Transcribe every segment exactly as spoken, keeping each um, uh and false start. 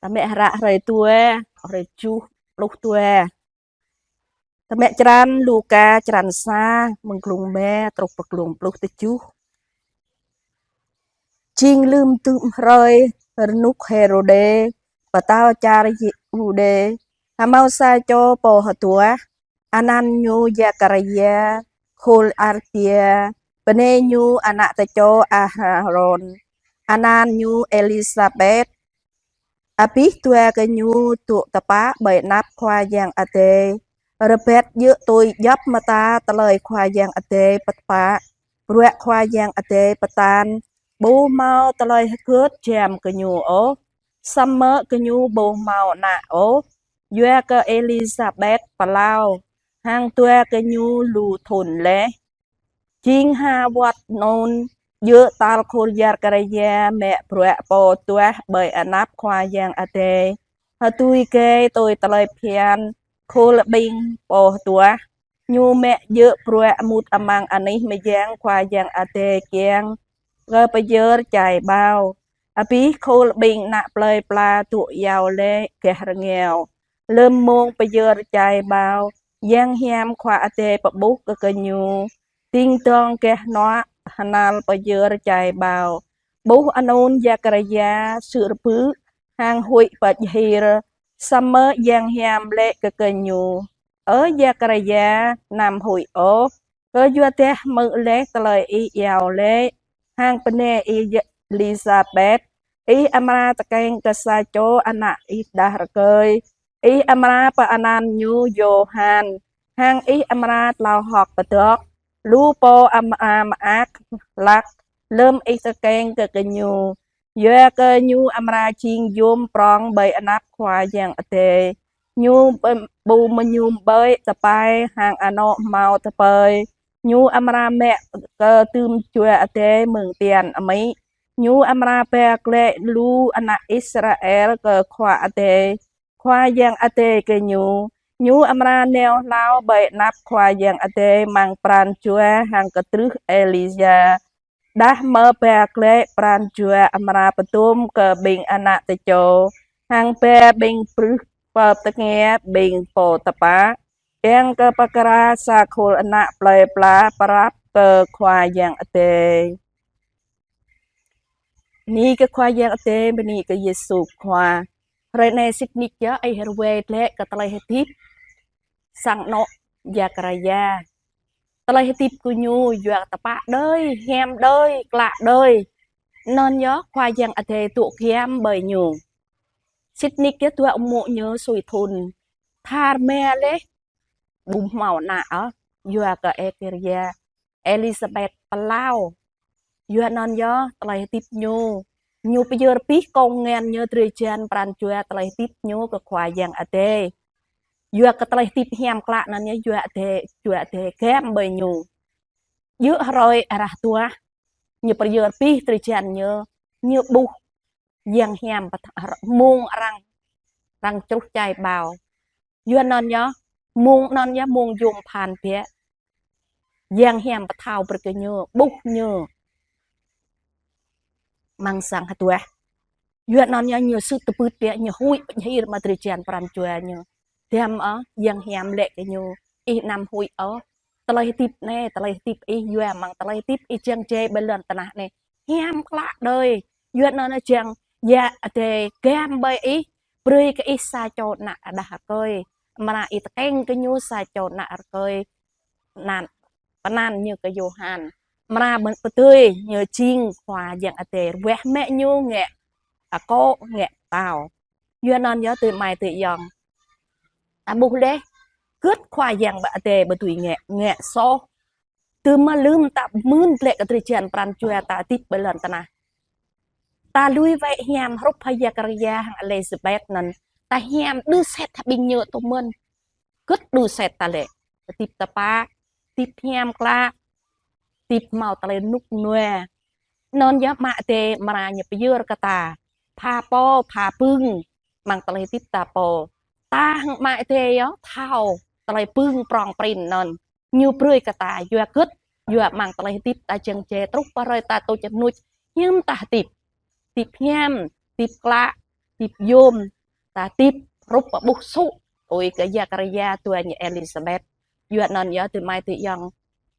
Tơmĕ hră hrơi dua, hrơi tơjuh pluh dua. Tơmĕ črăn Luka črăn sa, mơ̆ng glông rơma truh pơ glông pluh tơjuh. Jing lơ̆m tơm hrơi rơnŭk Hêrôdê, pơtao čar Yêhuđê, hmâo sa čô pô hơduah, anăn ñu Zakaria, khul Abia, bơnai ñu ană tơčô Aharôn, anăn ñu Êlisabet. Abih dua gơñu dŏ tơpă ƀơi anăp Khua Yang Adai, rơbat djơ̆ tui djŏp mơta tơlơi Khua Yang Adai pơtơpă, bruă Khua Yang Adai pơtă, ƀu hmâo tơlơi hơgĕt jăm gơñu ôh, samơ̆ gơñu ƀu hmâo ană ôh, yua kơ Êlisabet pơlâo, hăng dua gơñu lu thŭn laih. Jing ha wơ̆t anŭn, djơ̆ tal khul Zakaria mă bruă pô hơduah ƀơi anăp Khua Yang Adai, hơdui gai tui tơlơi phiăn khul ƀing pô hơduah. Ñu mă djơ̆ bruă mŭt amăng anih mơyang Khua Yang Adai kiăng kơ pơyơr čai ƀâo. Abih khul ƀing ană plơi pla dŏ iâu laĭ gah rơngiao. Lơ̆m mông pơyơr čai ƀâo, yang hiam Khua Adai pơƀuh kơ gơñu ding dŏng gah hnuă hnal pơyơr čai ƀâo. Ƀuh anŭn Zakaria sư̆ rơbư̆ hăng huĭ pơjơhir, samơ̆ yang hiam laĭ kơ gơñu: Ơ Zakaria, anăm huĭ ôh, kơyua dah hmư̆ laih tơlơi ih iâu laĭ, hăng bơnai ih Êlisabet, ih amra tơkeng kơ sa čô ană ih đah rơkơi. Ih amra pơanăn ñu Yôhan, hăng ih amra tlao hơ̆k pơdŏk. Lu pô amra mơak hlak lơ̆m ih tơkeng kơ gơñu, yua kơ ñu amra jing yôm prŏng ƀơi anăp Khua Yang Adai. Ñu ƀu mơñum ƀơi tơpai hăng anŏ hmâo tơpai. Ñu amra mă kơ tơm Jua Adai mơ̆ng tian amĭ. Ñu amra ba glaĭ lu ană Israel kơ Khua Adai, Khua Yang Adai gơñu. Ñu amra nao hlâo ƀơi anăp Khua Yang Adai amăng pran jua hăng kơtrưh Êlia. Đah mơ̆ ba glaĭ pran jua amra pơdŏm kơ ƀing ană tơčô, hăng ba ƀing bruă pơtơngia ƀing pô tơpă, kiăng kơ pơkra sa khul ană plơi pla prăp kơ Khua Yang Adai. Bơni kơ Khua Yang Adai, bơni kơ Yêsu Khua. Hrơi anai sĭt nik yơh, ih rơwơi glaĭ kơ tơlơi hơdip sang anŏ Zakaria. Tơlơi hơdip kơ ñu yua tơpă đơi, hiam đơi, klă đơi. Anŭn yơh Khua Yang Adai dŏ giăm ƀơi ñu. Sĭt nik yơh dua ƀing ñu sui thŭn. Tha rơma laih ƀu hmâo ană ôh, yua kơ Zakaria, Êlisabet pơlâo. Yua anŭn yơh tơlơi hơdip ñu. Ñu pơyơr abih kông ngăn ñu, drơi jăn pran jua tơlơi hơdip ñu kơ Khua Yang Adai. Yua kơ tơlơi hơdip hiam klă anŭn yơh Jua Adai, Jua Adai giăm ƀơi ñu. Djơ̆ hrơi arah tuah, ñu pơyơr abih drơi jăn ñu, ñu ƀuh yang hiam pơtha-, mông arăng, arăng čruh čai ƀâo. Yua anŭn yơh, mông anŭn yơh mông yôm phan biă. Yang hiam pơthâo brơi kơ ñu, ƀuh ñu amăng sang hơduah. Yua anŭn yơh ñu sư̆ tơbưt biă, ñu huĭ pơjơhir mă drơi jăn pran jua ñu. Giăm ôh, yang hiam laĭ kơ ñu: Ih anăm huĭ ôh. Tơlơi hơdip anai, tơlơi hơdip ih yua amăng tơlơi hơdip ih jing jai ƀơi lŏn tơnah anai hiam klă đơi. Yua anŭn yơh jing Yang Adai giăm ƀơi ih, brơi kơ ih sa čô ană đah rơkơi. Amra ih tơkeng kơ ñu sa čô ană rơkơi, anăn, pơanăn ñu kơ Yôhan. Amra mơ̆n pơdơi ñu jing Khua Yang Adai, rơweh mă ñu ngă akŏ, ngă pơtao. Yua anŭn yơh adơi amai adơi ayŏng, ta ƀuh laih, hơgĕt Khua Yang Adai ƀu dưi ngă, ngă soh. Tơma lơ̆m ta mưn glaĭ kơ drơi jăn pran jua ta hơdip ƀơi lŏn tơnah, ta lui wơ̆t hiam hrup hăng Zakaria hăng Êlisabet anŭn, ta hiam đơ sĕt hăng ƀing ñu tŭ mơ̆n. Hơgĕt đơ sĕt ta lĕ? Hơdip tơpă, hơdip hiam klă, hơdip hmâo tơlơi rơnŭk rơnua. Anŭn yơh Ama Adai amra ñu pơyơr kơ ta pha pô, pha pưng amăng tơlơi hơdip ta pô. Ta hăng Ama Adai yơh thâo tơlơi pưng prŏng prin anŭn. Ñu brơi kơ ta yua hơgĕt? Yua amăng tơlơi hơdip ta jing jai truh pơ hrơi ta tuč rơnuč, hiư̆m ta hơdip? Hơdip hiam, hơdip klă, hơdip yôm, ta hơdip hrup pơƀuh sŭ, tui kơ Zakaria dua ñu Elisabet. Yua anŭn yơh adơi amai adơi ayŏng,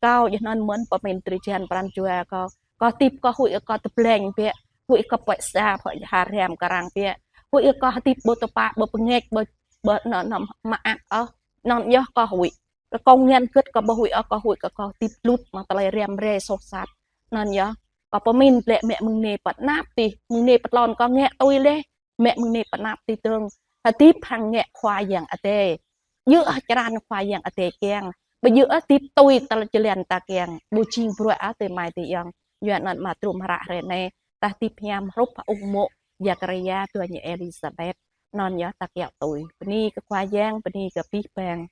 kâo yơh anŭn mơ̆n pơmĭn drơi jăn pran jua kâo. Kâo hơdip kâo huĭ kơ kâo tơbleng biă, huĭ kơ pơsă, pơhar hiam kơ arăng biă, huĭ kơ kâo hơdip ƀu tơpă, ƀu pơngač, ƀu, ƀu anŭn, anŭn mơak ôh. Anŭn yơh kâo huĭ. Kơ kông ngăn gĭt kâo ƀu huĭ ôh, kâo huĭ kơ kâo hơdip lŭt mă tơlơi răm rai soh sat. Anŭn yơh, kâo pơmĭn blĕ mă mơ̆ng anai pơ anăp tih, mơ̆ng anai pơtlon kâo ngă tui laih, mă mơ̆ng anai pơ anăp tih dơ̆ng, hơdip hăng ngă Khua Yang Adai. Djơ̆ črăn Khua Yang Adai kiăng, ƀu djơ̆ hơdip tui tơlơi jơlan ta kiăng, ƀu jing bruă ôh adơi amai adơi ayŏng. Yua anŭn mă drôm hră hrơi anai, ta hơdip hiam hrup hăng ung mô̆ Zakaria dua ñu Elisabet. Anŭn yơh ta kiaŏ tui. Bơni kơ Khua Yang, bơni kơ abih bang.